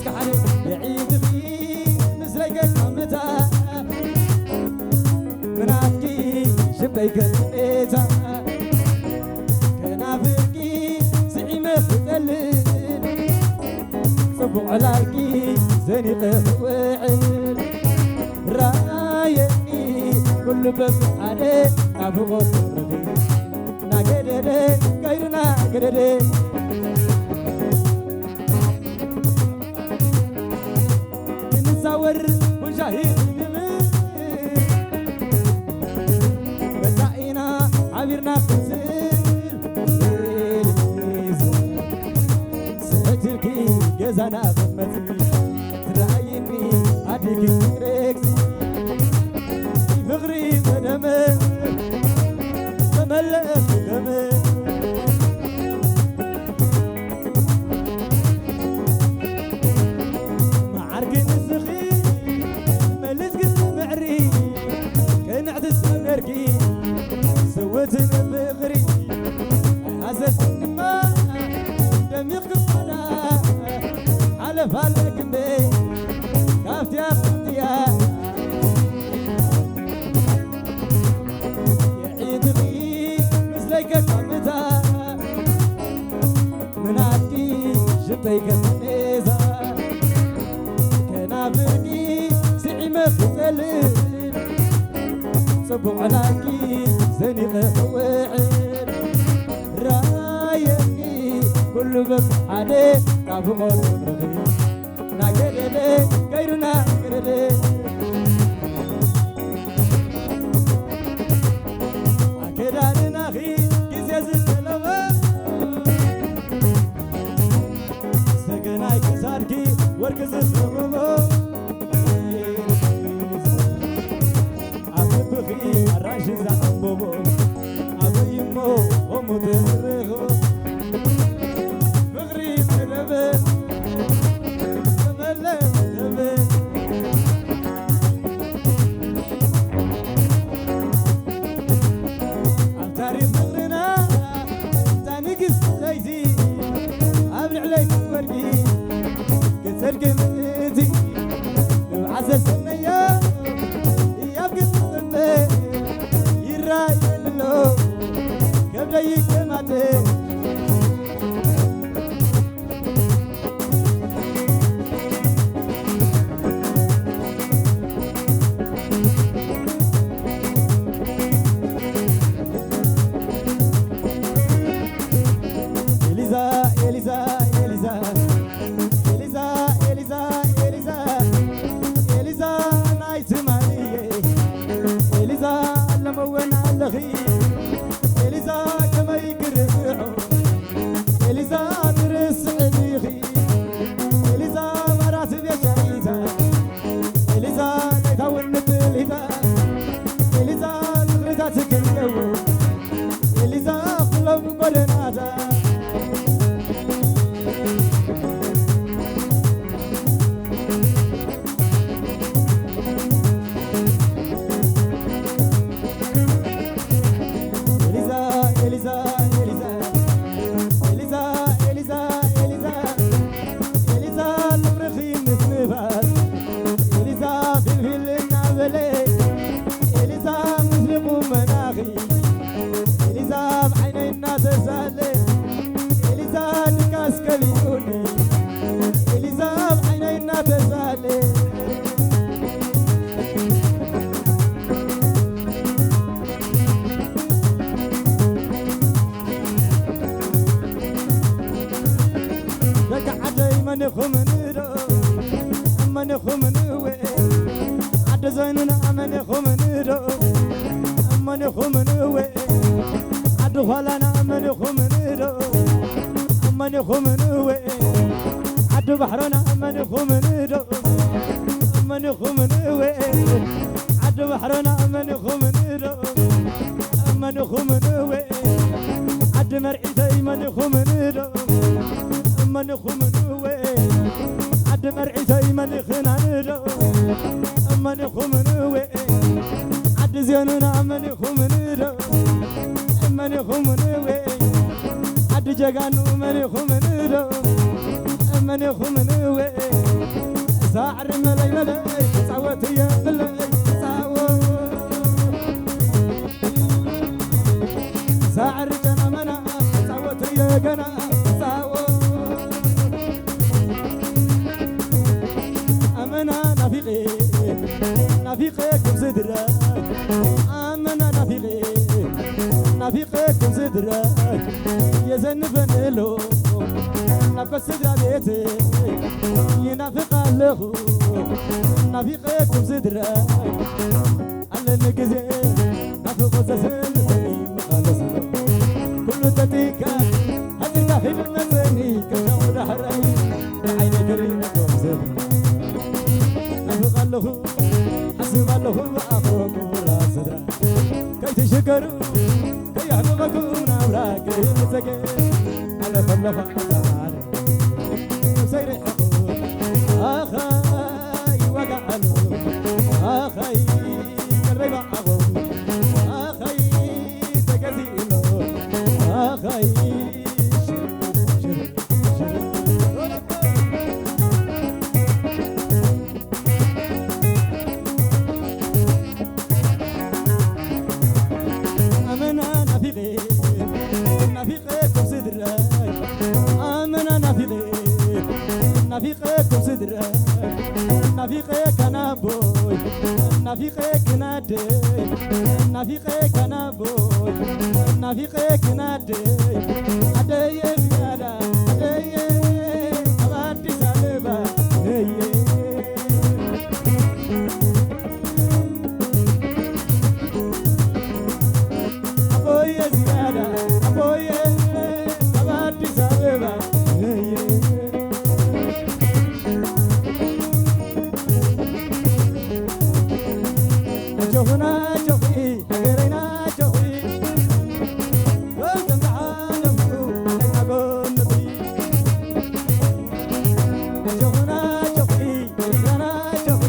ካሕሪ የዒድኺ ምስለይ ከካምታ ምናፍቂ ሽበይ ከጥሜታ ከናፍርቂ ስዒመ ክጠልል ጽቡቕ ዕላልኪ ዘኒቐ ክውዕል ራየኒ ኩሉ በብሓደ ናፍቖት ክረኺ ናገደደ ከይዱ ናገደደ ክንዛወር ቡን ሻሂ ክንብል መጻኢና ሓቢርና ክንስእል ስሕትልኪ ገዛና ክትመጽኢ ትረኣይኒ ኣዲኪ ትረግሲ ፍቕሪ መደመ ተመለእ ደመ መዓርኪ ንስኺ መልስኪ ትምዕሪ ቅንዕቲ ሰብነርኪ ስውትን ፍቕሪ ኣይሃሰስን ድማ ደሚቕ ክፋላ ሓለፍ ኣለክምበ ካብቲያ ካብቲያ የዒድኺ ምስለይ ከካምታ ምናትኪ ሽተይ ከመኔዛ ከናፍርኪ ስዒመ ክጸልእ ጽቡቕ ዕላልኪ ዘኒቐ ክውዕል ራየኒ ኩሉ በብሓደ ናፍቖት ፍቕርኺ ናገደደ ከይዱ ናገደደ ኣከዳድናኺ ግዜ ዝጠለቦ ሰገናይ ክሳድኪ ወርቂ ዝኸበቦ ኣብ ልብኺ ኣራንሺ ዝዓምበቦ ኣበይ እሞ ከምኡ ትርኽቦ ፍቕሪ ተደበ ተመለስ ተበ ኣብ ታሪኽ ፍቕርና እታ ንግስቲ ለይቲ ኣብ ልዕለይ ክትወድቂ ክትሰድቂ ምእንቲ ንብዓት ዘሰነዮ ህያብ ክትጽበ ይረኣየኒ ኣሎ ከብደይ ይከማተ ኤሊዛ ኤሊዛ ኤሊዛ ኤሊዛ ኤሊዛ ኤሊዛ ኤሊዛ ናይ ትማሊየ ኤሊዛ ኣለመወን ኣለኺ ኤሊዛ ከመይ ክርስዖ ኤሊዛ ትርስዕ ዲኺ ኤሊዛ ማራት ቤት ኤሊዛ ኤሊዛ ናይታ ውንት ኤሊዛ ኤሊዛ ዝኽርታት ክለዉ ኤሊዛ ኩሎም ጎደናታ ኤሊዛ ኤሊዛ ኤሊዛ ኤሊዛ ኤሊዛ ኤሊዛ ኤሊዛ ልብርኺ ምስ ንፋስ ኤሊዛ ፊልፊል እናበለ ኤሊዛ ምስሊ ቁመናኺ ኤሊዛ ኣብ ዓይነይ እናተሳለ ኤሊዛ ድቃስ ከሊኡኒ ኤሊዛ ኣብ ዓይነይ እናተሳለ ደቂ ዓደይ መን ኢኹም ንዶ መን ኢኹም ንወ ዓዲ ዘይኑና መን ኢኹም ንዶ መን ኢኹም ንወ ዓዲ ዃላና መን ኢኹም ንዶ መን ኢኹም ንወ ዓዲ ባሕሮና መን ኢኹም ንዶ መን ኢኹም ንወ ዓዲ ባሕሮና መን ኢኹም ንዶ መን ኢኹም ንወ ዓዲ መርዒተይ መን ኢኹም ንዶ መን ኢኹም ንወ ዓዲ መርዒተይ መን ኢኽና ንዶ መን ኢኹም ንወ ዓዲ ዝዮንና መን ኢኹም ንዶ መን ኢኹም ንወ ዓዲ ጀጋኑ መን ኢኹም ንዶ መን ኢኹም ንወ ሳዕሪ መለይ መለይ ክጻወት እየ መለይ ክጻወት። ሳዕሪ ጨናመና ክጻወት እየ ገና ክጻወት። ኣመና ናፊቐ ናፊቐ ክም ስድራይ ኣመና ናፊቐ ናፊቐ ክም ስድራይ የዘንበን ኣሎ ናፍቆት ስድራ ቤት ይናፍቕ ኣለኹ ናፊቐ ክም ስድራይ ኣለኒ ግዜ ናፍቆት ዘሰንበኒ ምኻለስ ኩሉ ተቲካ ሓዚርካ ኺድ መጸኒ ከካሙ ዳሕራይ ንዓይነ ክርኢ ነቶም ስድራ ናፍቕ ኣለኹ ሓስብ ኣለኹ ብኣኽሮም ክቡራት ስድራ ከይትሽገሩ ከየሕምቐኩም ናብራ ክህብ ጸገ ኣነ ከለኹ ኣሳዓረ ነብሰይ ርሕቑ ኣኸይ ዋጋ ኣሉ ኣኸይ ቀልበይ ባዓቑ ኣኸይ ተገዚእሎ ኣኸይ ሽር ሽር ሽር ኣመና ናፊቐ ናፊቐ ከም ስድራይ ኣመና ናፊቐ ናፊቐ ከም ስድራይ ናፊቐ ካናቦይ ናፊቐ ክናደይ ናፊቐ ካናቦይ ናፊቐ ክናደይ ኣደየ ዝያዳ ኣደየ ኣብ ኣዲስ ኣበባ እየ ኣቦየ ዝያዳ ኣቦየ ኣብ ኣዲስ ኣበባ እየ ኣጆኹና ኣጆኺ ሃገረይና ኣጆኺ ከምቶም ዝዓለምኩ ኣጆኹና ኣጆኺ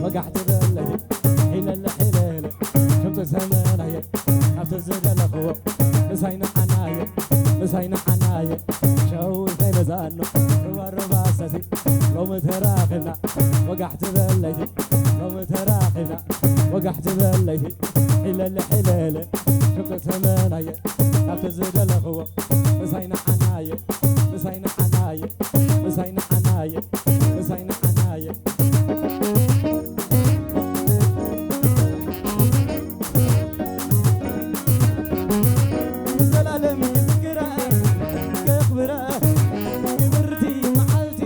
ወጋሕቲ በለይ ሒለለ ሒለለ ከምቲ ሰመናየ ኣብቲ ዝደለኽዎ ምሳይ ንዓናየ ምሳይ ንዓናየ ሸው እንታይ መዛኖ ርባ ርባ ሰሲ ሎሚ ተራኺብና ወጋሕቲ በለይቲ ሎሚ ተራኺብና ወጋሕቲ በለይቲ ሒለለ ሒለለ ሽብቲ ተመናየ ካብቲ ዝደለኽዎ ምሳይ ንዓናየ ምሳይ ንዓናየ ምሳይ ንዓናየ ምሳይ ንዓናየ ንዘላለም ክዝክራ ከኽብራ ክብርቲ መዓልቲ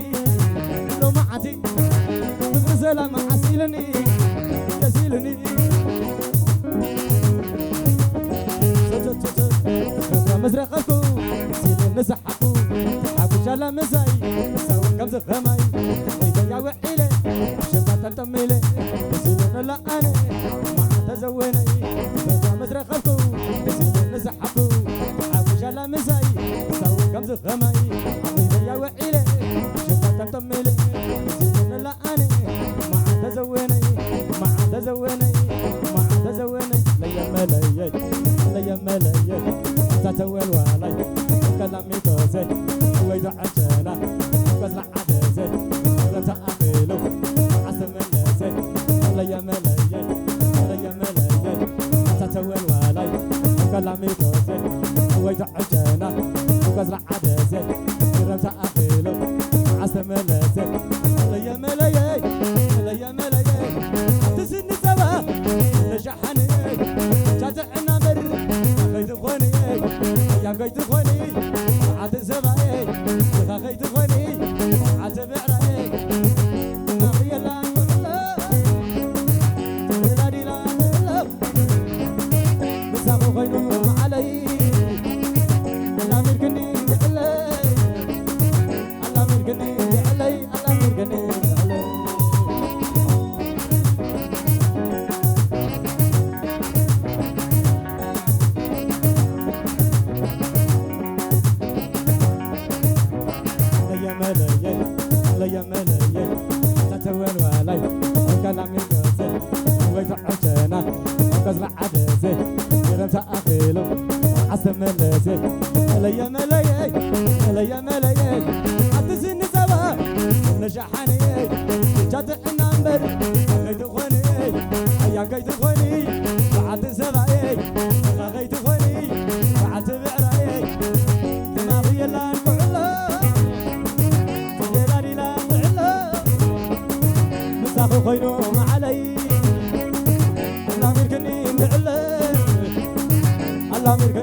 ሎማዓቲ ፍቕሪ ሰላም ዓስ ኢሉኒ ደስ ኢሉኒ ምስ ረኸብኩ ደስ ኢሉኒ ሰሓ ሓጎሻላ ምሳይ ሳውን ከምዚ ኸማይ ወይተያ ውዒለ ሽታ ጠምጠሚለ ደስ ኢለኖላ ኣነ ማዓ ተዘወነይ በዛ ምስ ረኸብኩ ደስ ኢለኒ ሰሓብኩ ሓጎሻላ ምሳይ ሳውን ከምዚ ኸማይ ወይተያ ውዒለ ሽታ ጠምጠሚለ ደስ ኢለኖላ ኣነ ማዓ ተዘወነይ ማዓ ተዘወነይ ማዓ ተዘወነይ ለየመለየይ ለየመለየይ እዛ ተወልዋላይ ከላሚቶሰ ወይ ዶዐቸላ ቆስላ ዓደሰ ረብታ ኣኽሉ ዓስ መለሰ ለየመለየይ ለየመለየይ እዛ ተወልዋላይ ከላሚቶሰ ወይ ዶዐቸላ ቆስላ ዓደሰ ረብታ ኣኽሉ ዓስ መለሰ ለየመለየይ ለየመለየይ ኣብቲ ስኒ ጸባ መለሰ መለየ መለየ መለየ መለየ ኣቲ ስኒ ጸባ ነሻሓንየ ቻትዕና እምበር ከይትኾኒ ኣያን ከይትኾኒ በዓቲ ሰባየ ኻ ከይትኾኒ በዓቲ ብዕራየ ከማኺ የላን ኩዕሎ የላዲላ ኩዕሎ ምሳኺ ኮይኑ መዓለይ ኣላሚርክኒ እንድዕለ ኣላሚርክ